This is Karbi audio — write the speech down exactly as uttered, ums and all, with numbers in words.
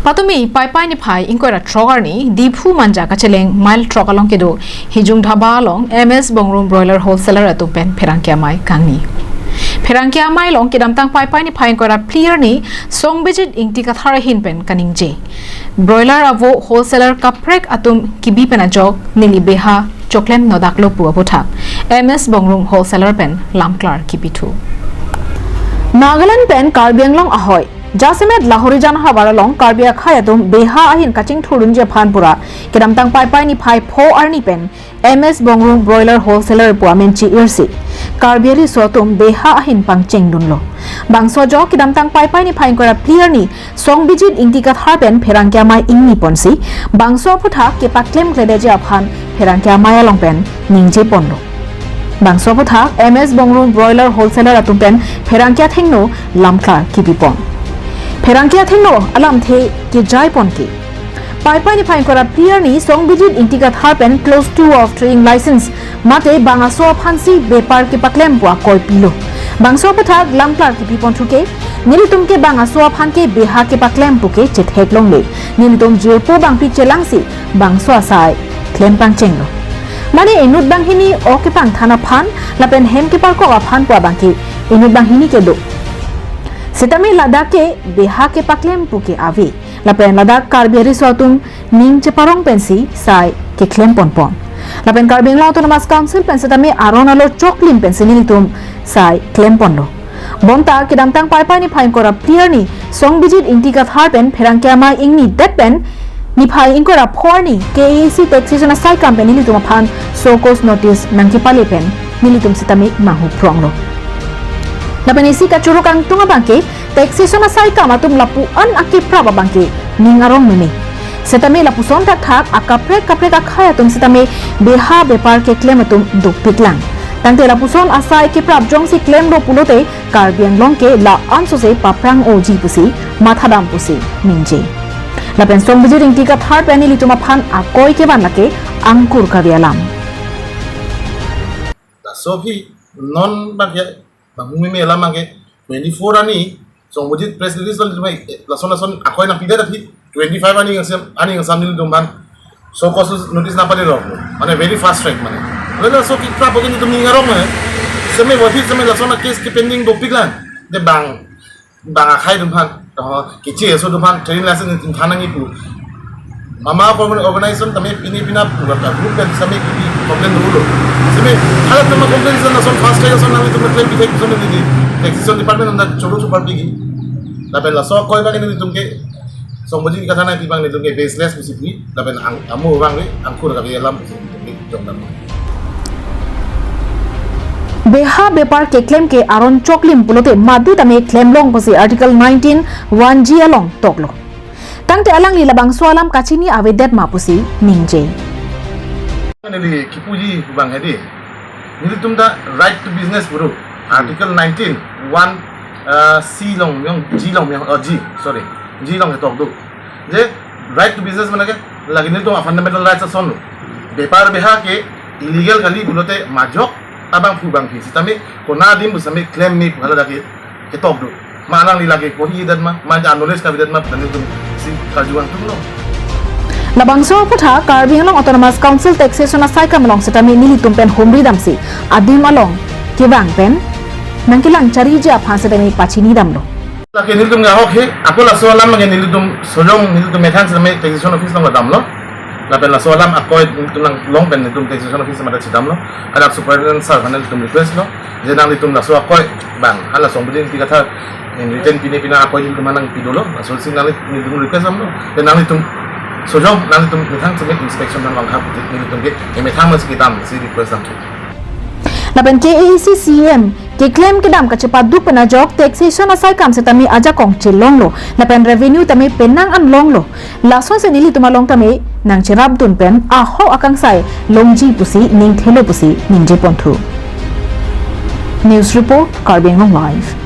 Patumi Paipai niphai ingkoi ra throk arni Diphu Manja kacheleng mile throk along kedo Hijung Dhaba along M S Bongrung Broiler Wholesaler atum pen pherangke amei kangni. Pherangke amei along kedamtang Paipai niphai ingkoi ra phli arni Songbijit Ingti Kathar ahin pen kaningje. Broiler avo wholesaler kaprek atum kebi pen ajok neli beha choklem nodaklo pu aputhak M S Bongrung Wholesaler pen lamklar kipithu. Nagaland pen Karbi Anglong ahoi jasemet Lahorijan havar along Karbi akhei atum beha ahin kachingthurdunji aphan pura kedamtang Paipai niphai pho arni pen M S Bongrung Broiler Wholesaler pu amen chi-irsi Karbi ariso atum beha ahin pangchengdunlo. Bangso ajok kedamtang Paipai niphai ingkoi ra phli arni Songbijit Ingti Kathar pen pherangke amei ingni ponsi bangso aputhak kepaklemkledetji aphan pherangke amei along pen ningje ponlo. Bangso aputhak M S Bongrung Broiler Wholesaler atum pen pherangke athengno lamklar kipipon. Pherangke athengno alamthe kejai pon ke Paipai niphai ingkoi ra phli arni Songbijit Ingti Kathar pen clause two of trading license mate bang aso aphansi bepar kepaklem pu akoi pilo. Bangso aputhak lamklar kipiponthu ke nelitum ke bang aso aphan ke beha kepaklem pu ke chetheklongle. Nelitum jirpo bangpi chelangsi bangso asai klem pangchenglo. Mane inut banghini ok kepangthan aphan lapen hem keparkok aphan pu abang ke inut banghini kedo. Setame ladak ke beha kepaklem pu ke ave. Lapen ladak Karbi ariso atum ning cheparong pensi sai keklem ponpon. Lapen Karbi Anglong Autonomous Council pen setame aron alo choklim pensi nelitum sai klem ponlo. Bonta kedamtang Paipai niphai ingkoi ra phli arni Songbijit Ingti Kathar pen pherangke amei ingnidet pen niphai ingkoi ra pho arni K A A C taxation asaikam pen nelitum aphan show cause notice nangkepale pen nelitum setame manghu phronglo. Lapen isi kachoro kangtung abang ke taxation asaikam atum lapu-an akeprap abang ke ning arong meme. Setame lapuson thakthak akaprek kaprek akhei atum setame beha bepar keklem atum dukpiklang. Tangte lapuson asai keprap jongsi klemlo pulote Karbi Anglong ke la-an sose paprang-oji pusi mathadam pusi ningje. Lapen Songbijit Ingti Kathar pen nelitum aphan akoi kevan lake angkur kave alam. Laso aphi non bang ke, bang humi me alam bang ke, twenty-four arni Songbijit press release lo, lason lason akoi nangpidet aphi, twenty-five arni angsam, arni angsam nelitum aphan show cause notice nangpalelo. Mane very fast track mane. Laso keprap ke nelitum ning arong mane. Setame wathi setame lason a case ke pending dopiklang. De bang, bang akhei atum aphan, oh, keche aso atum aphan trading license nelitum than nangji pu. Mama organ-, organization tame pine pina pura ta group pen setame kibi complain dolo. Setame hala tema complain sa lason fast track lason nanglitum claim bithek lason neli di taxation department anta choro chu parpiki. Lapen laso akoi bang nelitum ke Songbijit Ingti Kathar nangpi abang nelitum ke baseless pusi pi. Lapen ang, amo abang ke angkur kave alam pusi nelitum ke jongdam. Beha bepar keklem ke aron choklim pulote madu tame klemlong pusi Article nineteen one G along toklo. Tangte alangli labangso alam kachini avedet ma pusi ningje. Neli kipuji abang hedi. Nelitum ta right to business pu Article nineteen one, uh, C along, yang G along, yang, oh, G, sorry. G along ketok do. Je right to business mane ke lagi nelitum a fundamental rights ason lo. Bepar beha ke illegal kali pulote majok abangphu bangphi. Setame konat adim pu setame claim me pu hala dak ke ketok do. Ma alangli lake porhidet ma, ma ja knowledge kavedet ma, pu nelitum si karju kangtung lo. Labangso aputhak Karbi Anglong Autonomous Council taxation asaikam along setame nelitum pen humri damsi adim along kevang pen nangkelang chariji aphan setame pachini damlo. Lake nelitum ke ahok he, ako laso alam lake nelitum sojong nelitum methang setame taxation office along damlo. Lapen laso alam akoi nelitum nanglong pen nelitum taxation office mata chidamlo. Adak superintendent sir aphan nelitum request lo. Je nanglitum laso akoi bang, hala Songbijit Ingti Kathar in written pine pina akoi nelitum nangpi dolo. Laso si nangli nelitum request damlo. Je nanglitum sojong nanglitum methang setame inspection nanglang kha nelitum ke, methang mas kedam si request damthu. Lapen K A A C C E M keklem kedam kachepaduk pen ajok taxation asaikam setame ajakong chelonglo, lapen revenue tame penang an longlo. Lason si nelitum along tame nangcherapdun pen ahok akangsai longji pusi ningthelo pusi ningje ponthu. News report, Karbi Anglong Live.